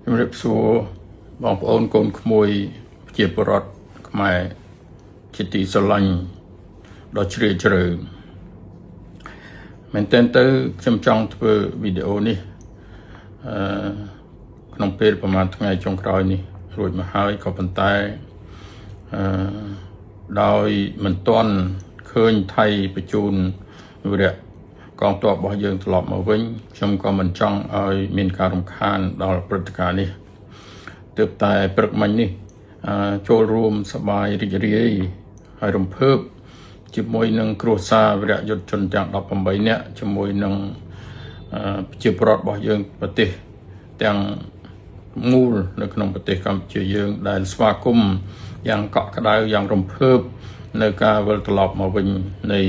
ជំរាបសួរបងប្អូនកូនក្មួយប្រជាពលរដ្ឋខ្មែរជាទីស្រឡាញ់ដ៏ជ្រាលជ្រៅមែនទែនទៅខ្ញុំចង់ធ្វើវីដេអូនេះអឺក្នុងពេលប្រហែលថ្ងៃចុងក្រោយនេះរួចមកហើយក៏ប៉ុន្តែអឺដោយមិនទាន់ឃើញថៃបញ្ជូនវីរៈកងទ័ពរបស់យើងត្រឡប់មកវិញខ្ញុំក៏មិនចង់ឲ្យមានការរំខានដល់ព្រឹត្តិការណ៍នេះ ទើបតែព្រឹកមិញនេះអឺចូលរួមសប្បាយរីករាយហើយរំភើបជាមួយនឹងគ្រួសារវីរយុទ្ធជនទាំង18នាក់ជាមួយនឹងអឺប្រជាពលរដ្ឋរបស់យើងប្រទេសទាំងមូលនៅក្នុងប្រទេសកម្ពុជាយើងដែលស្វាគមន៍យ៉ាងកក់ក្ដៅយ៉ាងរំភើបនៅការវិលត្រឡប់មកវិញនៃ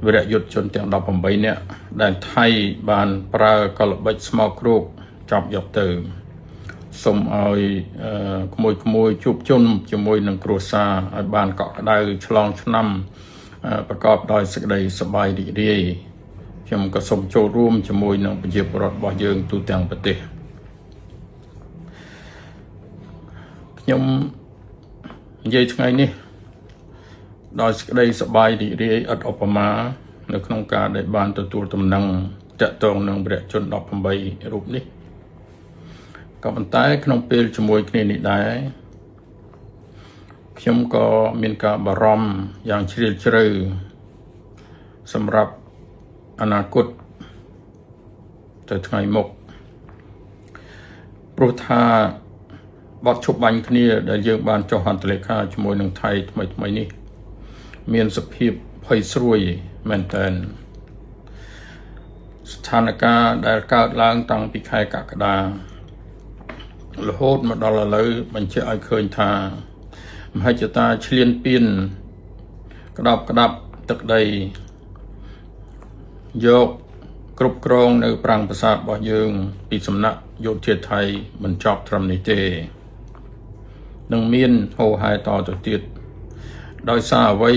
វីរយុទ្ធជនទាំង18នាក់ដែលថៃបានប្រើកលល្បិចស្មោកគ្រោកចាប់យកទៅ សូមឲ្យអឺក្មួយក្មួយជួបជុំជាមួយនឹងគ្រួសារឲ្យបានកក់ក្ដៅឆ្លងឆ្នាំអឺប្រកបដោយសេចក្តីសប្បាយរីករាយខ្ញុំក៏សូមចូលរួមជាមួយនឹងប្រជាពលរដ្ឋរបស់យើងទូទាំងប្រទេសខ្ញុំនិយាយថ្ងៃនេះដោយសេចក្តីសប្បាយរីករាយឥតឧបមានៅក្នុងការដែលបានទទួលដំណឹងតាក់ទងនឹងវីរជន18រូបនេះ ក៏ប៉ុន្តែក្នុងពេលជាមួយគ្នានេះដែរខ្ញុំក៏មានការបារម្ភយ៉ាងជ្រាលជ្រៅសម្រាប់អនាគតទៅថ្ងៃមុខព្រោះថាបទឈប់បាញ់គ្នាដែលយើងបានចុះហត្ថលេខាជាមួយនឹងថៃថ្មីថ្មីនេះ មានសភាពភ័យស្រួយមែនទែនស្ថានភាពដែលកើតឡើងតាំងពីខែកក្កដា រហូតមកដល់ឥឡូវបញ្ជាក់ឲ្យឃើញថាមហិច្ឆតាឈ្លានពានក្តោបក្តាប់ទឹកដីយកគ្រប់គ្រងនៅប្រាង្គប្រាសាទរបស់យើង ពីសំណាក់យោធាថៃមិនចប់ត្រឹមនេះទេនឹងមានហោហែតទៅទៀតដោយសារអ្វី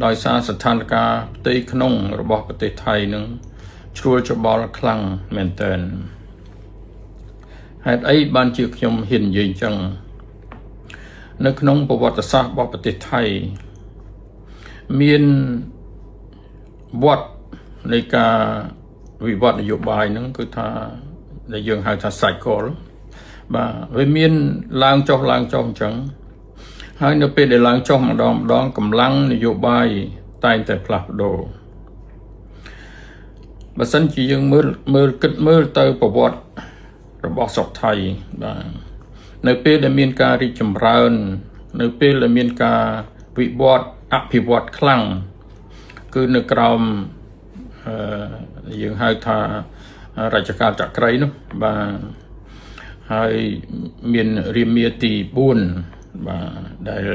ដោយសារស្ថានភាពផ្ទៃក្នុងរបស់ប្រទេសថៃនឹងជ្រួលច្របល់ខ្លាំងមែនទែន ហេតុអីបានជាខ្ញុំហ៊ាននិយាយអញ្ចឹងនៅក្នុងប្រវត្តិសាស្ត្ររបស់ប្រទេសថៃមានវដ្តនៃការវិវត្តនយោបាយហ្នឹងគឺថាដែលយើងហៅថា cycle បាទវាមានឡើងចុះឡើងចុះអញ្ចឹងហើយនៅពេលដែលឡើងចុះម្ដងម្ដងកម្លាំងនយោបាយតែងតែផ្លាស់ប្ដូរបើសិនជាយើងមើលមើលគិតមើលទៅប្រវត្តិ របស់ស្រុកថៃបាទនៅពេលដែលមានការរីកចម្រើន នៅពេលដែលមានការវិវត្តអភិវឌ្ឍខ្លាំងគឺនៅក្រោមអឺយើងហៅថារជ្ជកាលចក្រីនោះបាទហើយមានរាមាទី4បាទដែល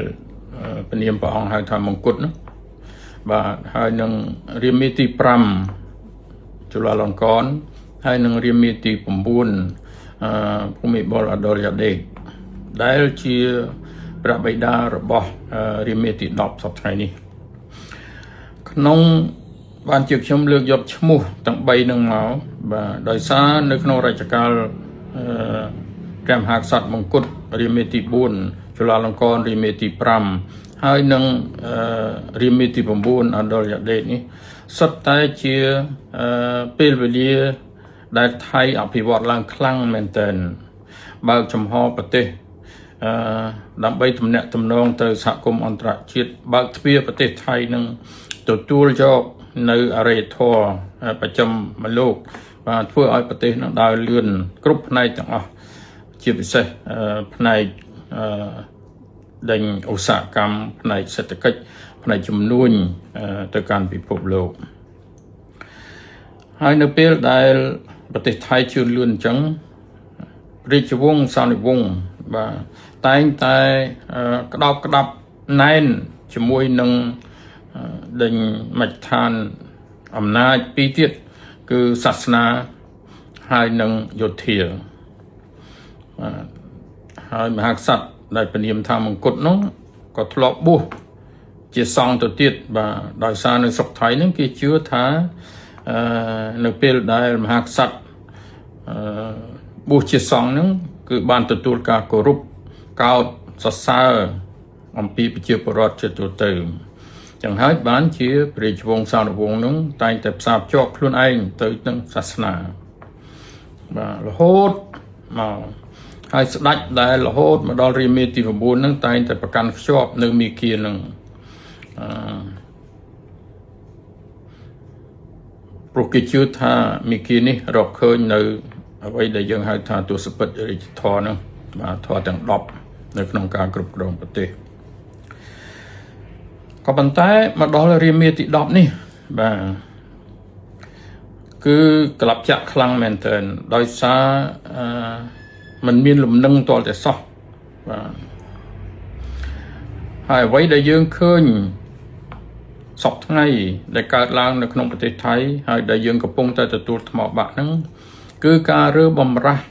ពនាមព្រះអង្គហៅថាមង្គតនោះបាទហើយនឹងរាមាទី5ជុលាលង្កនហើយនឹងរាមាទី9អឺភូមិបុលអដុលយ៉ាដេកដែលជាព្រះបិតារបស់រាមាទី10សប្តាហ៍ថ្ងៃនេះក្នុងបានជាខ្ញុំលើកយកឈ្មោះទាំង3នឹងមកបាទដោយសារនៅក្នុងរជ្ជកាលអឺព្រះមហាក្សត្រមង្គតរាមាទី4ជុលាលង្កនរាមាទី5ហើយនឹងរាមាទី9អដុលយ៉ាដេកនេះសុទ្ធតែជាពេលវេលាដែលថៃអភិវឌ្ឍឡើងខ្លាំងមែនទែនបើកចំហប្រទេសអឺដើម្បីទំនាក់ទំនងទៅសហគមន៍អន្តរជាតិបើកទ្វារប្រទេសថៃនឹងទទួលយកនៅអរិយធម៌ប្រចាំលោកបាទធ្វើឲ្យប្រទេសនឹងដើរលឿនគ្រប់ផ្នែកទាំងអស់ជាពិសេសផ្នែកអឺដេញឧស្សាហកម្មផ្នែកសេដ្ឋកិច្ចផ្នែកជំនួញទៅកាន់ពិភពលោកហើយនៅពេលដែលប្រទេសថៃជឿនលឿនអញ្ចឹងរាជវង្សសានិវង្សបាទតែងតែក្តោបក្តាប់ណែនជាមួយនឹងដេញមជ្ឈដ្ឋានអំណាចពីរទៀតគឺសាសនាហើយនឹងយោធាបាទហើយមហាក្សត្រដែលពនាមថាមង្គតនោះក៏ធ្លាប់បួសជាសង្ឃទៅទៀតបាទដោយសារនៅស្រុកថៃហ្នឹងគេជឿថាអឺនៅពេលដែលមហាក្សត្រអឺ បួសជាសង្ឃហ្នឹងគឺបានទទួលការគោរពកោតសរសើរអំពីប្រជាពលរដ្ឋជាទូទៅចឹងហើយបានជាព្រះរាជវង្សានុវង្សហ្នឹងតែងតែផ្សារភ្ជាប់ខ្លួនឯងទៅនឹងសាសនាបាទរហូតមកហើយស្ដេចដែលរហូតមកដល់រាមាទី9ហ្នឹងតែងតែប្រកាន់ខ្ជាប់នៅមាគាហ្នឹងអឺព្រោះគេជឿថាមាគានេះរកឃើញនៅអ្វីដែលយើងហៅថាទសពិតរាជធម៌ហ្នឹងបាទធម៌ទាំង10នៅក្នុងការគ្រប់គ្រងប្រទេសក៏ប៉ុន្តែមកដល់រាមាទី10នេះបាទគឺក្លាប់ចាក់ខ្លាំងមែនទែនដោយសារអឺมันមានលំនឹងតលតែសោះបាទហើយអ្វីដែលយើងឃើញសពថ្ងៃដែលកើតឡើងនៅក្នុងប្រទេសថៃហើយដែលយើងកំពុងតែទទួលថ្មបាក់ហ្នឹងគឺការរើបំរាស់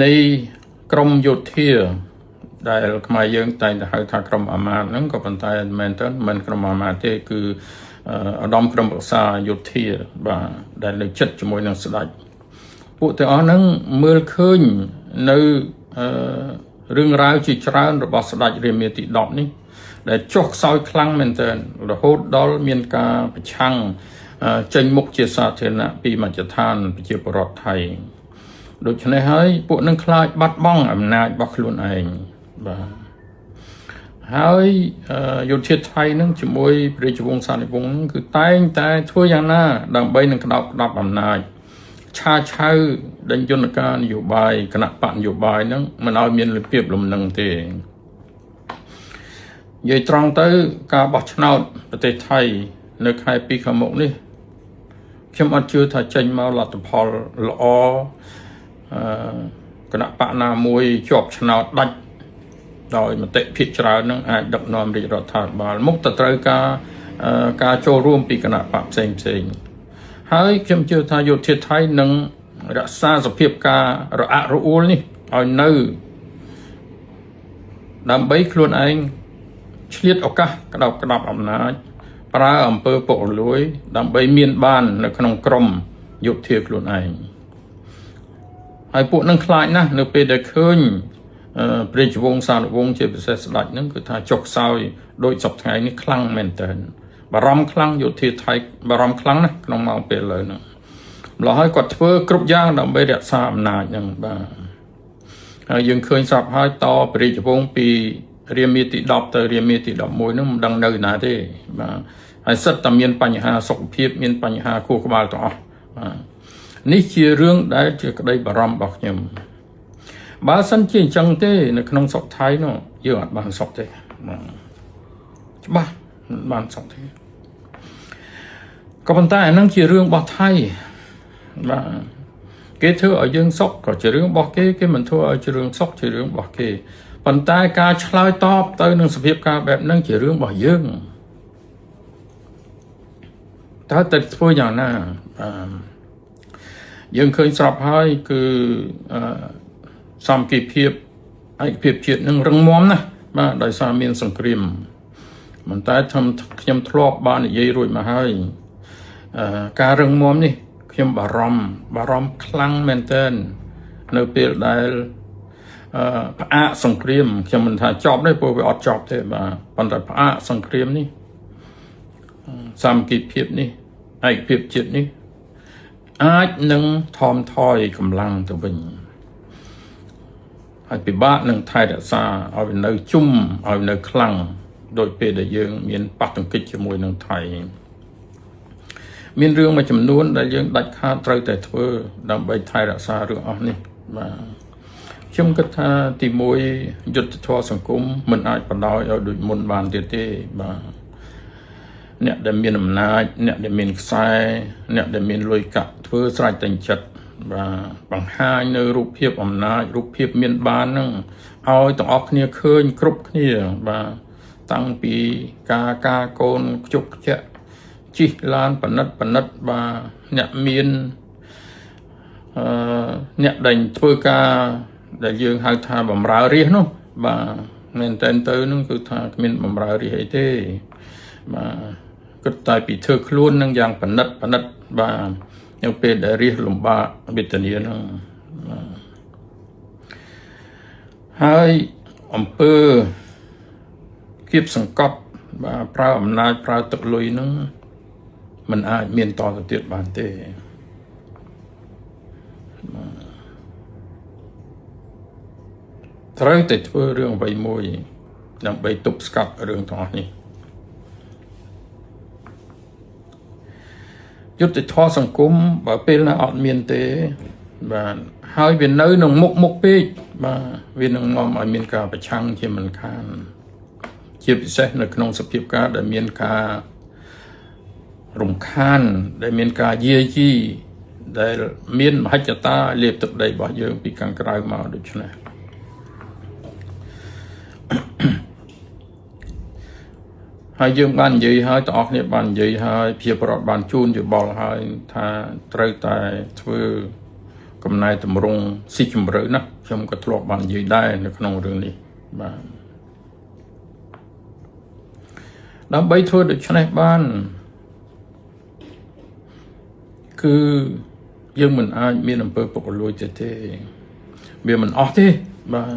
នៃក្រមយោធាដែលខ្មែរយើងតែងតែហៅថាក្រមអាមាត្យហ្នឹងក៏ប៉ុន្តែមិនមែនទៅមិនក្រមអាមាត្យទេគឺឧត្តមក្រុមប្រឹក្សាយោធាបាទដែលនៅចិត្តជាមួយនឹងស្ដេចពួកទាំងអស់ហ្នឹងមើលឃើញនៅរឿងរ៉ាវជាច្រើនរបស់ស្ដេចរាមាទី10នេះដែលចុះខ្សោយខ្លាំងមែនទែនរហូតដល់មានការប្រឆាំងចេញមុខជាសាធារណៈពីមជ្ឈដ្ឋានប្រជាពលរដ្ឋថៃដូច្នេះហើយពួកនឹងខ្លាចបាត់បង់អំណាចរបស់ខ្លួនឯងបាទហើយយោធាថៃនឹងជាមួយព្រះរាជវង្សានុវង្សនឹងគឺតែងតែធ្វើយ៉ាងណាដើម្បីនឹងក្តោបក្តាប់អំណាចឆាឆៅដេញយន្តការនយោបាយគណៈបកនយោបាយនឹងមិនឲ្យមានភាពលំនឹងទេនិយាយត្រង់ទៅការបោះឆ្នោតប្រទេសថៃនៅខែ2ខាងមុខនេះខ្ញុំអត់ជឿថាចេញមកលទ្ធផលល្អអឺគណៈបកណាមួយជាប់ឆ្នោតដាច់ដោយមតិភាគច្រើននឹងអាចដឹកនាំរាជរដ្ឋាភិបាលមុខទៅត្រូវការការចូលរួមពីគណៈបកផ្សេងផ្សេងហើយខ្ញុំជឿថាយោធាថៃនឹងរក្សាសភាពការរអាក់រអួលនេះឲ្យនៅដើម្បីខ្លួនឯងឆ្លៀតឱកាសក្តោបក្តាប់អំណាចប្រើអំពើពុករលួយ ដើម្បីមានបាននៅក្នុងក្រមយោធាខ្លួនឯងហើយពួកនឹងខ្លាចណាស់នៅពេលដែលឃើញព្រះរាជវង្សានុវង្សជាពិសេសស្ដេចហ្នឹងគឺថាចុកខ្សោយដោយសពថ្ងៃនេះខ្លាំងមែនតើបារម្ភខ្លាំងយោធាថៃបារម្ភខ្លាំងណាស់ក្នុងម៉ោងពេលឥឡូវហ្នឹងម្ល៉េះហើយគាត់ធ្វើគ្រប់យ៉ាងដើម្បីរក្សាអំណាចហ្នឹងបាទហើយយើងឃើញស្រាប់ហើយតព្រះរាជវង្សពីរាមាទី10ទៅរាមាទី11ហ្នឹងមិនដឹងនៅណាទេបាទហើយសិតតែមានបញ្ហាសុខភាពមានបញ្ហាខួរក្បាលទាំងអស់បាទនេះជារឿងដែលជាក្តីបារម្ភរបស់ខ្ញុំបើសិនជាអញ្ចឹងទេនៅក្នុងស្រុកថៃនោះយើងអត់បានសុខទេបាទច្បាស់មិនបានសុខទេក៏ប៉ុន្តែអានឹងជារឿងរបស់ថៃបាទគេធ្វើឲ្យយើងសុខក៏ជារឿងរបស់គេគេមិនធ្វើឲ្យជារឿងសុខជារឿងរបស់គេប៉ុន្តែការឆ្លើយតបទៅនឹងសភាពការបែបហ្នឹងជារឿងរបស់យើងតើតែធ្វើយ៉ាងណាបាទយើងឃើញស្រាប់ហើយគឺអឺសាមគ្គីភាពឯកភាពជាតិនឹងរឹងមាំណាស់បាទដោយសារមានសង្គ្រាមមិនតែខ្ញុំធ្លាប់បាននិយាយរួចមកហើយអឺការរឹងមាំនេះខ្ញុំបារម្ភបារម្ភខ្លាំងមែនទែននៅពេលដែលអឺផ្អាកសង្គ្រាមខ្ញុំមិនថាចប់ទេព្រោះវាអត់ចប់ទេបាទប៉ុន្តែផ្អាកសង្គ្រាមនេះសាមគ្គីភាពនេះឯកភាពជាតិនេះអាចនឹងថមថយកម្លាំងទៅវិញហើយពិបាកនឹងថែរក្សាឲ្យវានៅជុំឲ្យនៅខ្លាំងដោយពេលដែលយើងមានប៉ះទង្គិចជាមួយនឹងថៃមានរឿងមួយចំនួនដែលយើងដាច់ខាតត្រូវតែធ្វើដើម្បីថែរក្សារឿងអស់នេះបាទខ្ញុំគិតថាទី1យុទ្ធធម៌សង្គមមិនអាចបណ្ដោយឲ្យដូចមុនបានទៀតទេបាទអ្នកដែលមានអំណាចអ្នកដែលមានខ្សែអ្នកដែលមានលុយកាក់ធ្វើស្រេចតែចិត្តបាទបង្ហាញនៅរូបភាពអំណាចរូបភាពមានបានហ្នឹងឲ្យទាំងអស់គ្នាឃើញគ្រប់គ្នាបាទតាំងពីការការកូនខ្ជុកខ្ជាក់ជិះឡានប៉និតប៉និតបាទអ្នកមានអឺអ្នកដែលធ្វើការដែលយើងហៅថាបំរើរាជនោះបាទមែនតើទៅនឹងគឺថាគ្មានបំរើរាជអីទេបាទគិតតែពីធ្វើខ្លួននឹងយ៉ាងប៉និតប៉និតបាទនៅពេលដែលរាជលំបាកវេទនាហ្នឹង បាទហើយអំពើគៀបសង្កត់បាទប្រើអំណាចប្រើទឹកលុយហ្នឹងมันអាចមានតទៅទៀតបានទេបាទត្រូវតែធ្វើរឿងអ្វីមួយដើម្បីទប់ស្កាត់រឿងទាំងអស់នេះយុត្តិធម៌សង្គមបើពេលណាអត់មានទេបាទហើយវានៅក្នុងមុខមុខពេកបាទវានឹងនាំឲ្យមានការប្រឆាំងជាមិនខានជាពិសេសនៅក្នុងសភាពការដែលមានការរំខានដែលមានការយាយីដែលមានមហិច្ឆតាលេបទឹកដីរបស់យើងពីខាងក្រៅមកដូច្នេះហើយយើងបាននិយាយហើយទាំងអស់គ្នាបាននិយាយហើយជាប្រវត្តិបានជូនយោបល់ហើយថាត្រូវតែធ្វើកំណែតម្រង់ស៊ីជម្រៅណាស់ខ្ញុំក៏ធ្លាប់បាននិយាយដែរនៅក្នុងរឿងនេះបាទដើម្បីធ្វើដូច្នេះបានគឺយើងមិនអាចមានអំពើពុករលួយទេទេវាមិនអស់ទេបាទ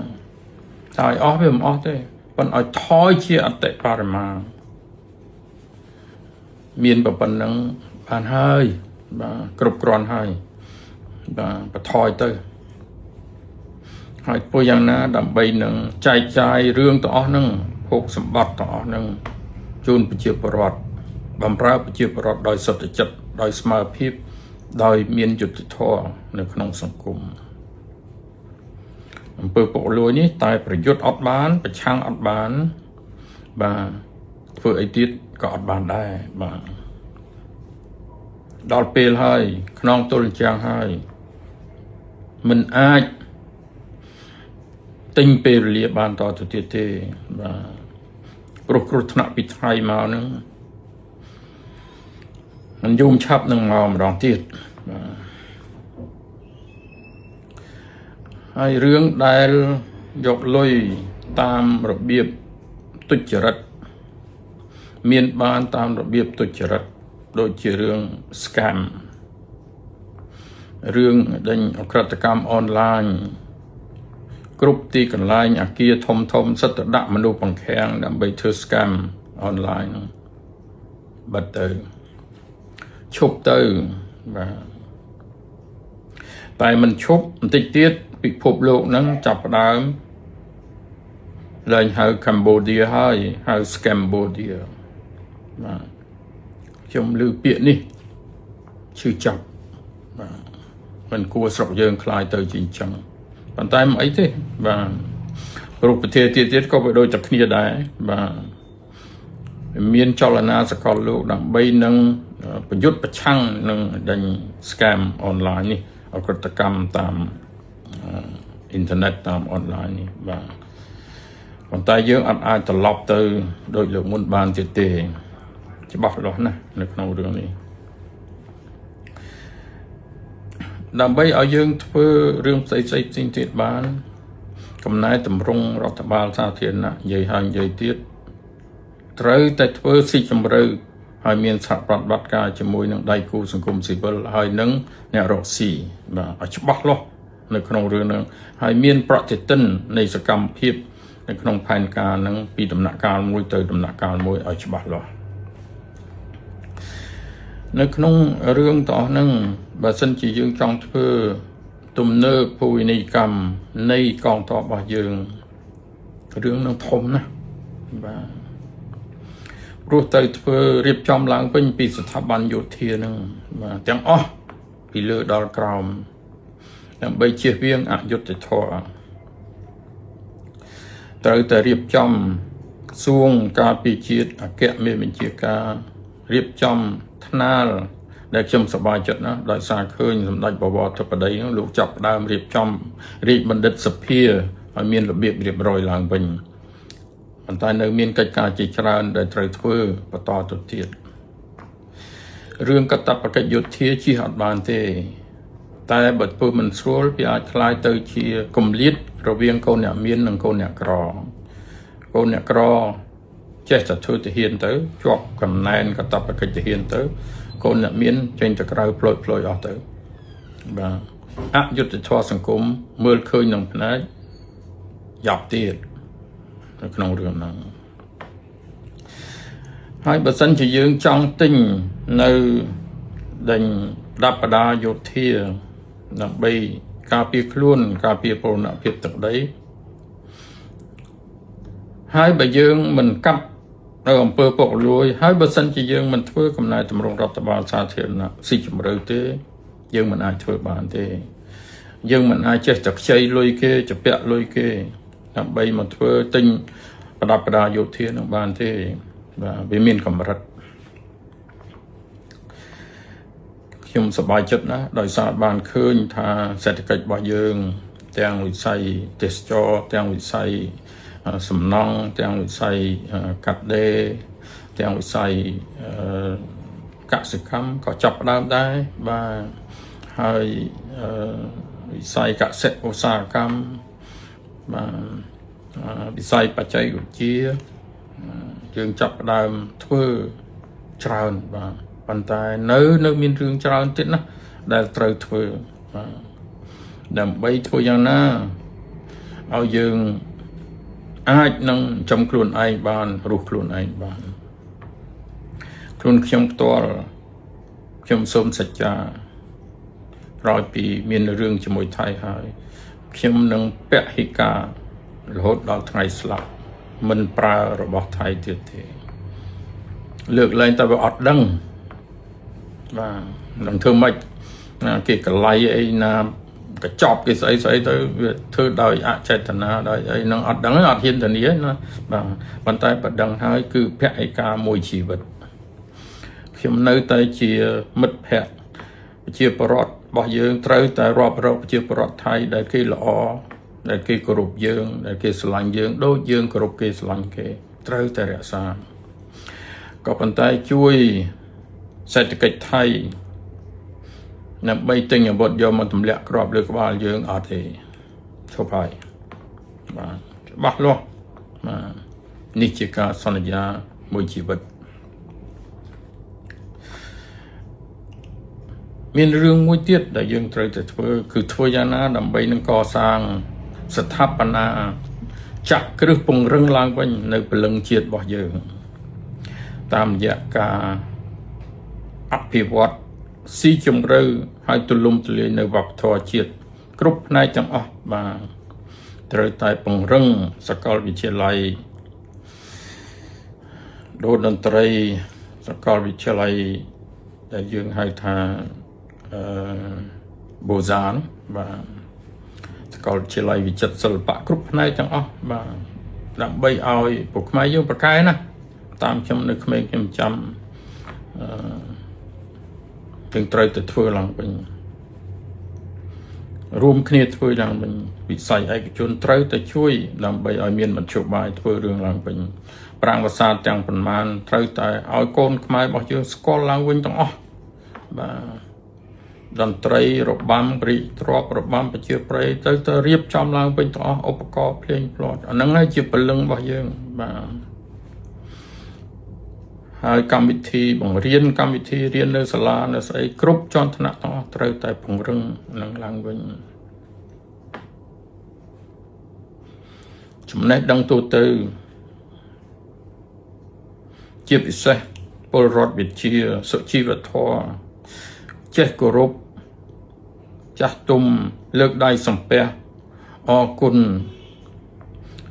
តែឲ្យអស់វាមិនអស់ទេប៉ុន្តែឲ្យថយជាអតិបរមាមានប៉ុណ្ណឹងបានហើយបាទគ្រប់គ្រាន់ហើយបាទបន្ថយទៅហើយធ្វើយ៉ាងណាដើម្បីនឹងចែកចាយរឿងទាំងអស់ហ្នឹងភោគសម្បត្តិទាំងអស់ហ្នឹងជូនប្រជាពលរដ្ឋបំរើប្រជាពលរដ្ឋដោយសុទ្ធចិត្តដោយស្មើភាពដោយមានយុត្តិធម៌នៅក្នុងសង្គមអំពើពុករលួយនេះតែប្រយុទ្ធអត់បានប្រឆាំងអត់បានបាទធ្វើអីទៀតក៏អត់បានដែរបាទដល់ពេលហើយខ្នងទល់ជាងហើយមិនអាចទិញពេលវេលាបានតទៅទៀតទេបាទព្រោះគ្រោះថ្នាក់ពីថ្ងៃមកហ្នឹងมันយំឆាប់នឹងមកម្ដងទៀតបាទហើយរឿងដែលយកលុយតាមរបៀបទុច្ចរិតមានបានតាមរបៀបទុច្ចរិតដូចជារឿង scam រឿងដេញអក្រិតកម្មអនឡាញគ្រប់ទីកន្លែងអាគារធំធំសិតតែដាក់មនុស្សបង្ខាំងដើម្បីធ្វើ scam អនឡាញហ្នឹងបាត់ទៅឈប់ទៅបាទតែមិនឈប់បន្តិចទៀតពិភពលោកហ្នឹងចាប់ផ្ដើមលែងហៅ Cambodia ហើយហៅ Scambodia បាទខ្ញុំឮពាក្យនេះឈឺចាប់បាទមិនគួរស្រុកយើងខ្លាយទៅជាអញ្ចឹងប៉ុន្តែមិនអីទេបាទព្រោះប្រទេសទៀតទៀតក៏វាដូចតែគ្នាដែរបាទមានចលនាសកលលោកដើម្បីនឹងប្រយុទ្ធប្រឆាំងនឹងដេញ scam អនឡាញនេះអក្រិតកម្មតាមអ៊ីនធឺណិតតាមអនឡាញនេះបាទប៉ុន្តែយើងអត់អាចត្រឡប់ទៅដូចលើកមុនបានទៀតទេច្បាស់លាស់ណាស់នៅក្នុងរឿងនេះដើម្បីឲ្យយើងធ្វើរឿងផ្សេងផ្សេងផ្សេងទៀតបានកំណែតម្រង់រដ្ឋបាលសាធារណៈនិយាយហើយនិយាយទៀតត្រូវតែធ្វើស៊ីជម្រៅហើយមានសហប្រតិបត្តិការជាមួយនឹងដៃគូសង្គមស៊ីវិលហើយនឹងអ្នករកស៊ីបាទឲ្យច្បាស់លាស់នៅក្នុងរឿងហ្នឹងហើយមានប្រតិទិននៃសកម្មភាពនៅក្នុងផែនការហ្នឹងពីដំណាក់កាលមួយទៅដំណាក់កាលមួយឲ្យច្បាស់លាស់នៅក្នុងរឿងទាំងអស់ហ្នឹងបើសិនជាយើងចង់ធ្វើទំនើបភូវិនីយកម្មនៃកងទ័ពរបស់យើងរឿងនឹងធំណាស់បាទព្រោះទៅធ្វើរៀបចំឡើងវិញពីស្ថាប័នយោធានឹងបាទទាំងអស់ពីលើដល់ក្រោមដើម្បីជៀសវាងអយុត្តិធម៌ត្រូវតែរៀបចំក្រសួងការពារជាតិអគ្គមេបញ្ជាការរៀបចំថ្នាលដែលខ្ញុំសប្បាយចិត្តណាស់ដោយសារឃើញសម្ដេចបវរធិបតីនោះលោកចាប់ផ្ដើមរៀបចំរាជបណ្ឌិតសភាឲ្យមានរបៀបរៀបរយឡើងវិញប៉ុន្តែនៅមានកិច្ចការជាច្រើនដែលត្រូវធ្វើបន្តទៅទៀតរឿងកតបកិច្ចយោធាជិះអត់បានទេតែបើធ្វើមិនស្រួលវាអាចក្លាយទៅជាគម្លាតរវាងកូនអ្នកមាននិងកូនអ្នកក្រកូនអ្នកក្រចេះតែធ្វើទាហានទៅជាប់កំណែនកតបកិច្ចទាហានទៅកូនអ្នកមានចេញទៅក្រៅផ្លូវផ្លូវអស់ទៅបាទ អយុត្តិធម៌សង្គមមើលឃើញនឹងផ្នែកយ៉ាប់ទៀតនៅក្នុងរឿងហ្នឹងហើយបើសិនជាយើងចង់ទិញនៅដេញដាប់បដាយោធាដើម្បីការពារខ្លួនការពារបូរណភាពទឹកដីហើយបើយើងមិនកាត់នៅអំពើពុករលួយហើយបើសិនជាយើងមិនធ្វើកំណែតម្រង់រដ្ឋបាលសាធារណៈស៊ីជម្រៅទេយើងមិនអាចធ្វើបានទេយើងមិនអាចចេះតែខ្ចីលុយគេជពាក់លុយគេដើម្បីមកធ្វើទិញប្រដាប់ប្រដាយោធានឹងបានទេបាទវាមានកម្រិតខ្ញុំសប្បាយចិត្តណាស់ដោយសារបានឃើញថាសេដ្ឋកិច្ចរបស់យើងទាំងវិស័យទេសចរទាំងវិស័យសំណង់ទាំងវិស័យកាត់ដេរទាំងវិស័យកសិកម្មក៏ចាប់ផ្ដើមដែរបាទហើយវិស័យកសិឧស្សាហកម្មបាទវិស័យបច្ចេកវិទ្យាយើងចាប់ផ្ដើមធ្វើច្រើនបាទប៉ុន្តែនៅនៅមានរឿងច្រើនទៀតណាដែលត្រូវធ្វើបាទដើម្បីធ្វើយ៉ាងណាឲ្យយើងអាចនឹងចំខ្លួនឯងបានរស់ខ្លួនឯងបានខ្លួនខ្ញុំផ្ទាល់ខ្ញុំសូមសច្ចាក្រោយពីមានរឿងជាមួយថៃហើយខ្ញុំនឹងពហិការរហូតដល់ថ្ងៃស្លាប់មិនប្រើរបស់ថៃទៀតទេលើកលែងតែវាអត់ដឹងបាទនឹងធ្វើម៉េចណាគេកលៃអីណាកញ្ចប់គេស្អីស្អីទៅវាធ្វើដោយអចេតនាដោយអីនឹងអត់ដឹងអត់ហ៊ានធានាណាបាទប៉ុន្តែបើដឹងហើយគឺភរិការមួយជីវិតខ្ញុំនៅតែជាមិត្តភ័ក្តិប្រជាពលរដ្ឋរបស់យើងត្រូវតែរាប់រកប្រជាពលរដ្ឋថៃដែលគេល្អដែលគេគោរពយើងដែលគេស្រឡាញ់យើងដូចយើងគោរពគេស្រឡាញ់គេត្រូវតែរក្សាក៏ប៉ុន្តែជួយសេដ្ឋកិច្ចថៃដើម្បីទិញអាវុធយកមកទម្លាក់គ្រាប់លើក្បាលយើងអត់ទេឈប់ហើយបាទច្បាស់លាស់បាទនេះជាការសន្យាមួយជីវិតមានរឿងមួយទៀតដែលយើងត្រូវតែធ្វើគឺធ្វើយ៉ាងណាដើម្បីនឹងកសាងស្ថាបនាចាក់គ្រឹះពង្រឹងឡើងវិញនៅព្រលឹងជាតិរបស់យើងតាមរយៈការអភិវឌ្ឍស៊ីជម្រៅហើយទូលំទូលាយនៅវប្បធម៌ជាតិគ្រប់ផ្នែកទាំងអស់បាទត្រូវតែពង្រឹងសាកលវិទ្យាល័យដូតន្ត្រីសាកលវិទ្យាល័យដែលយើងហៅថាអឺបូសានបាទសាកលវិទ្យាល័យវិចិត្រសិល្បៈគ្រប់ផ្នែកទាំងអស់បាទដើម្បីឲ្យពួកខ្មែរយើងប្រកែណាតាមខ្ញុំនៅក្មេងខ្ញុំចាំអឺយើងត្រូវតែធ្វើឡើងវិញរួមគ្នាធ្វើឡើងវិញវិស័យឯកជនត្រូវតែជួយដើម្បីឲ្យមានមធ្យោបាយធ្វើរឿងឡើងវិញប្រាង្គប្រាសាទទាំងប៉ុន្មានត្រូវតែឲ្យកូនខ្មែររបស់យើងស្គាល់ឡើងវិញទាំងអស់បាទតន្ត្រីរបាំរាជទ្រព្យរបាំប្រជាប្រិយទៅទៅរៀបចំឡើងវិញទាំងអស់ឧបករណ៍ភ្លេងភ្លាត់អាហ្នឹងហើយជាព្រលឹងរបស់យើងបាទហើយកម្មវិធីបង្រៀនកម្មវិធីរៀននៅសាលានៅស្អីគ្រប់ជាន់ថ្នាក់ទាំងអស់ត្រូវតែពង្រឹងនឹងឡើងវិញចំណេះដឹងទូទៅជាពិសេសពលរដ្ឋវិទ្យាសុជីវធម៌ចេះគោរពចាស់ទុំលើកដៃសំពះអរគុណ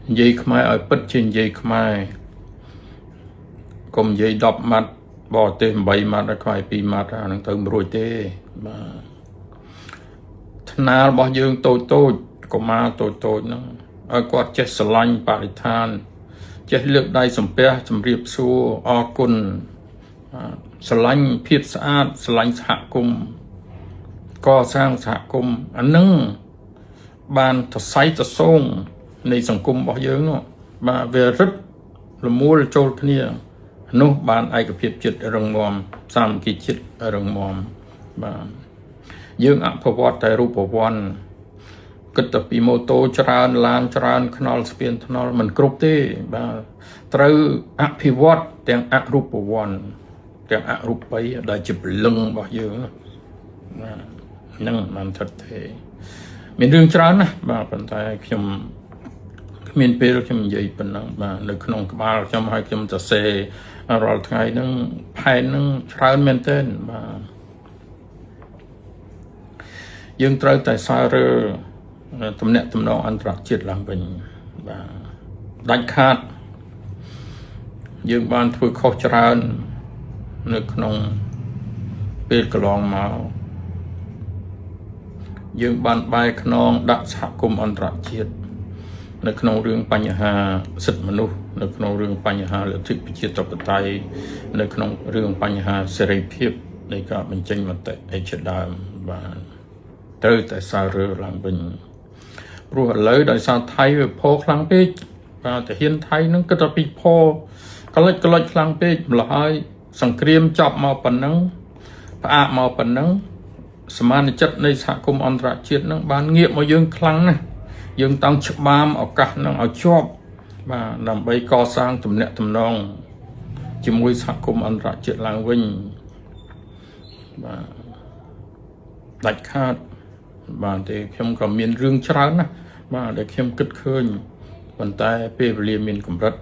និយាយខ្មែរឲ្យពិតជានិយាយខ្មែរកុំនិយាយ10ម៉ាត់បរទេស8ម៉ាត់ដល់ខ្មែរ2ម៉ាត់អាហ្នឹងទៅមិនរួចទេបាទថ្នាលរបស់យើងតូចតូចកុមារតូចតូចហ្នឹងឲ្យគាត់ចេះស្រឡាញ់បរិស្ថានចេះលើកដៃសំពះជម្រាបសួរអរគុណស្រឡាញ់ភាពស្អាតស្រឡាញ់សហគមន៍កសាងសហគមន៍អានឹងបានសរសៃតសងនៃសង្គមរបស់យើងនោះបាទវារឹតលមួលចូលគ្នានោះបានឯកភាពជាតិរឹងមាំសាមគ្គីជាតិរឹងមាំបាទយើងអភិវឌ្ឍតែរូបវ័ន្តគិតតែពីម៉ូតូច្រើនឡានច្រើនខ្នល់ស្ពានថ្នល់មិនគ្រប់ទេបាទត្រូវអភិវឌ្ឍទាំងអរូបវ័ន្តទាំងអរូបីដែលជាព្រលឹងរបស់យើងបាទ ហ្នឹងបានថិតទេមានរឿងច្រើនណាស់បាទប៉ុន្តែខ្ញុំគ្មានពេលខ្ញុំនិយាយប៉ុណ្ណឹងបាទនៅក្នុងក្បាលខ្ញុំឲ្យខ្ញុំសរសេររាល់ថ្ងៃហ្នឹងផែនហ្នឹងច្រើនមែនទែនបាទយើងត្រូវតែសើរើទំនាក់ទំនងអន្តរជាតិឡើងវិញបាទដាច់ខាតយើងបានធ្វើខុសច្រើននៅក្នុងពេលកន្លងមកយើងបានបែរខ្នងដាក់សហគមន៍អន្តរជាតិនៅក្នុងរឿងបញ្ហាសិទ្ធិមនុស្សនៅក្នុងរឿងបញ្ហាលទ្ធិប្រជាធិបតេយ្យនៅក្នុងរឿងបញ្ហាសេរីភាពនៃការបញ្ចេញមតិអីជាដើមបាទត្រូវតែសើរើឡើងវិញព្រោះឥឡូវដោយសារថៃវាផខ្លាំងពេកបាទទាហានថៃនឹងគិតតែពីផកលិចកលិចខ្លាំងពេកម្ល៉េះហើយសង្គ្រាមចប់មកប៉ុណ្ណឹងផ្អាកមកប៉ុណ្ណឹងសមានចិត្តនៃសហគមន៍អន្តរជាតិនឹងបានងាកមកយើងខ្លាំងណាស់យើងតង់ច្បាមឱកាសនឹងឲ្យជាប់បាទដើម្បីកសាងទំនាក់ទំនងជាមួយសហគមន៍អន្តរជាតិឡើងវិញបាទដាច់ខាតបាទទេខ្ញុំក៏មានរឿងច្រើនណាស់បាទដែលខ្ញុំគិតឃើញប៉ុន្តែពេលវេលាមានកម្រិត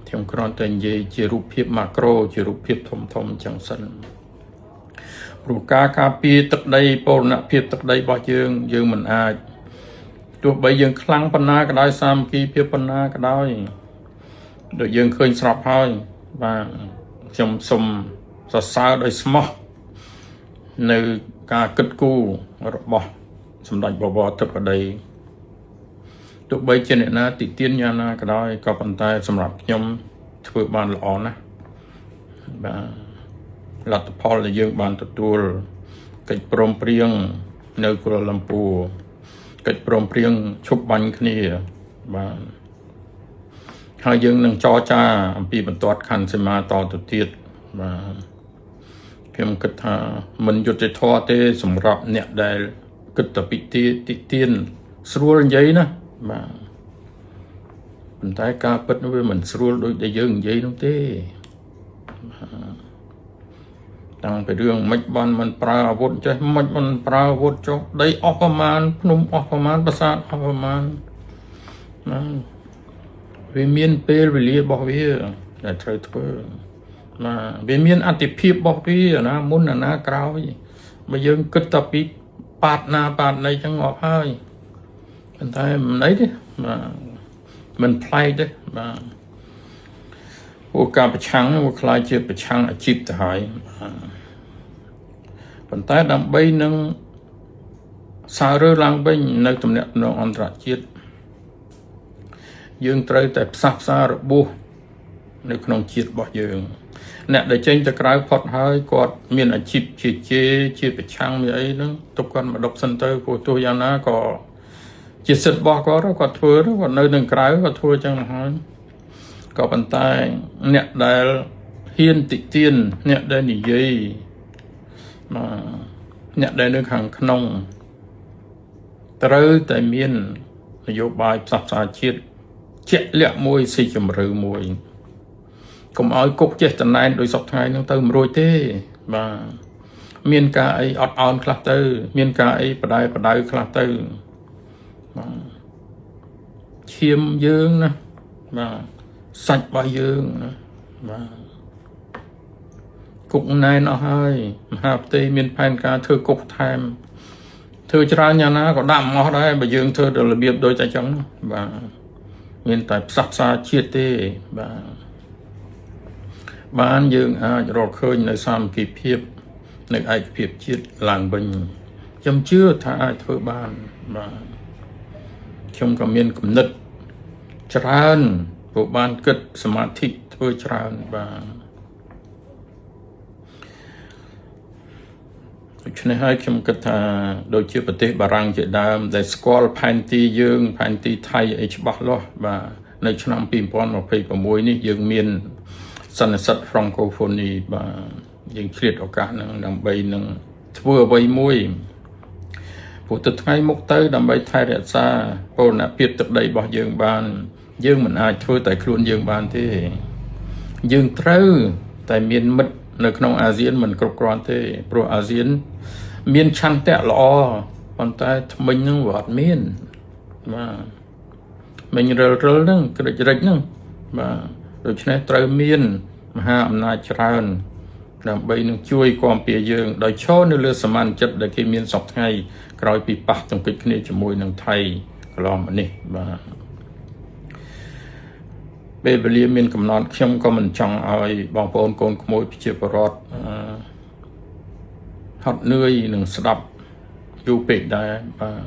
ខ្ញុំគ្រាន់តែនិយាយជារូបភាព macro ជារូបភាពធំធំចឹងសិនព្រោះការការពារទឹកដីបូរណភាពទឹកដីរបស់យើងយើងមិនអាចទោះបីយើងខ្លាំងប៉ុណ្ណាក៏ដោយសាមគ្គីភាពប៉ុណ្ណាក៏ដោយដូចយើងឃើញស្រាប់ហើយបាទខ្ញុំសូមសរសើរដោយស្មោះនៅការគិតគូររបស់សម្ដេចបវរធិបតីទោះបីជាអ្នកណាតិទៀនយ៉ាងណាក៏ដោយក៏ប៉ុន្តែសម្រាប់ខ្ញុំធ្វើបានល្អណាស់បាទលទ្ធផលដែលយើងបានទទួលកិច្ចព្រមព្រៀងនៅកូឡាឡាំពួរកិច្ចព្រមព្រៀងឈប់បាញ់គ្នាបាទហើយយើងនឹងចរចាអំពីបន្ទាត់ខណ្ឌសីមាតទៅទៀតបាទខ្ញុំគិតថាមិនយុត្តិធម៌ទេសម្រាប់អ្នកដែលគិតតែពីទីតិទៀនស្រួលនិយាយណាបាទប៉ុន្តែការពិតវាមិនស្រួលដូចដែលយើងនិយាយនោះទេតាំងពីរឿងមិនបានមិនប្រើអាវុធចេះមិនមិនប្រើអាវុធចុះដីអស់ប្រមាណភ្នំអស់ប្រមាណប្រាសាទអស់ប្រមាណណាវាមានពេលវេលារបស់វាដែលត្រូវធ្វើបាទវាមានអតិភិបរបស់វាណាមុនអាណាក្រោយបើយើងគិតតែពីប៉ាតណាប៉ាតណីចឹងងាប់ហើយប៉ុន្តែមិនអីទេបាទមិនប្លែកទេបាទពួកការប្រឆាំងវាក្លាយជាប្រឆាំងអាជីពទៅហើយបាទប៉ុន្តែដើម្បីនឹងសើរើឡើងវិញនៅទំនាក់ទំនងអន្តរជាតិយើងត្រូវតែផ្សះផ្សារបួសនៅក្នុងជាតិរបស់យើង អ្នកដែលចេញទៅក្រៅផុតហើយគាត់មានអាជីពជាជេជាប្រឆាំងមានអីហ្នឹងទុកគាត់មកដប់សិនទៅព្រោះទោះយ៉ាងណាក៏ជាសិទ្ធិរបស់គាត់គាត់ធ្វើគាត់នៅនឹងក្រៅគាត់ធ្វើចឹងមកហើយក៏ប៉ុន្តែអ្នកដែលហ៊ានតិទៀនអ្នកដែលនិយាយបាទអ្នកដែលនៅខាងក្នុងត្រូវតែមាននយោបាយផ្សះផ្សាជាតិជាក់លាក់មួយស៊ីជម្រៅមួយកុំឲ្យគុកចេះតំណែងដោយសពថ្ងៃហ្នឹងទៅមិនរួចទេបាទមានការអីអត់អោនខ្លះទៅ មានការអីបដៅបដៅខ្លះទៅបាទឈាមយើងណាបាទសាច់របស់យើងណាបាទគុកណែនអស់ហើយមហាផ្ទៃមានផែនការធ្វើគុកថែមធ្វើច្រើនយ៉ាងណាក៏ដាក់មកអស់ដែរបើយើងធ្វើដល់របៀបដូចតែចឹងបាទមានតែផ្សះផ្សាជាតិទេបាទបានយើងអាចរកឃើញនៅសាមគ្គីភាពនៅឯកភាពជាតិឡើងវិញខ្ញុំជឿថាអាចធ្វើបានបាទខ្ញុំក៏មានគំនិតច្រើនព្រោះបានគិតសមាធិធ្វើច្រើនបាទដូច្នេះហើយខ្ញុំគិតថាដូចជាប្រទេសបារាំងជាដើមដែលស្គាល់ផែនទីយើងផែនទីថៃអីច្បាស់លាស់បាទនៅឆ្នាំ2026នេះយើងមានសន្និសីទ Francophonie បាទយើងឆ្លៀតឱកាសហ្នឹងដើម្បីនឹងធ្វើអ្វីមួយព្រោះទៅថ្ងៃមុខទៅដើម្បីថែរក្សាបូរណភាពទឹកដីរបស់យើងបាន យើងមិនអាចធ្វើតែខ្លួនយើងបានទេយើងត្រូវតែមានមិត្តនៅក្នុងអាស៊ានមិនគ្រប់គ្រាន់ទេព្រោះអាស៊ាន មានឆន្ទៈល្អប៉ុន្តែថ្មិញហ្នឹងវាអត់មានបាទមិញរិលរិលហ្នឹងក្រិចរិចហ្នឹងបាទដូច្នេះត្រូវមានមហាអំណាចច្រើនដើម្បីនឹងជួយគាំពារយើងដោយឈរនៅលើសមានចិត្តដែលគេមានសពថ្ងៃក្រោយពីប៉ះទង្គិចគ្នាជាមួយនឹងថៃកន្លងមកនេះបាទពេលវេលាមានកំណត់ខ្ញុំក៏មិនចង់ឲ្យបងប្អូនកូនក្មួយប្រជាពលរដ្ឋអឺហត់នឿយនឹងស្ដាប់យូរពេកដែរបាទ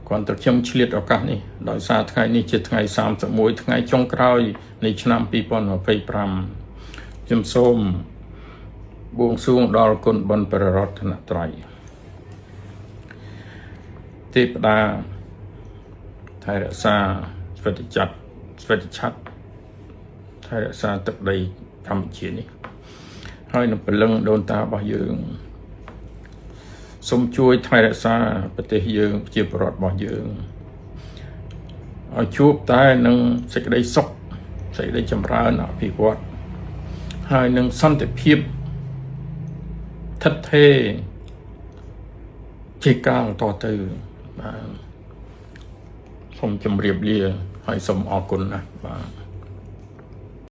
គ្រាន់តែខ្ញុំឆ្លៀតឱកាសនេះដោយសារថ្ងៃនេះជាថ្ងៃ31ថ្ងៃចុងក្រោយនៃឆ្នាំ2025ខ្ញុំសូមបួងសួងដល់គុណបុណ្យព្រះរតនត្រ័យទេពតាថែរក្សាស្វេតចត្រស្វេតឆត្រថែរក្សាទឹកដីកម្ពុជានេះហើយនឹងព្រលឹងដូនតារបស់យើងសូមជួយថែរក្សាប្រទេសយើងប្រជាពលរដ្ឋរបស់យើងឲ្យជួបតែនឹងសេចក្តីសុខសេចក្តីចម្រើនអភិវឌ្ឍហើយនឹងសន្តិភាពថិតថេរជាកាលតទៅបាទសូមជម្រាបលាហើយសូមអរគុណណាស់បាទ។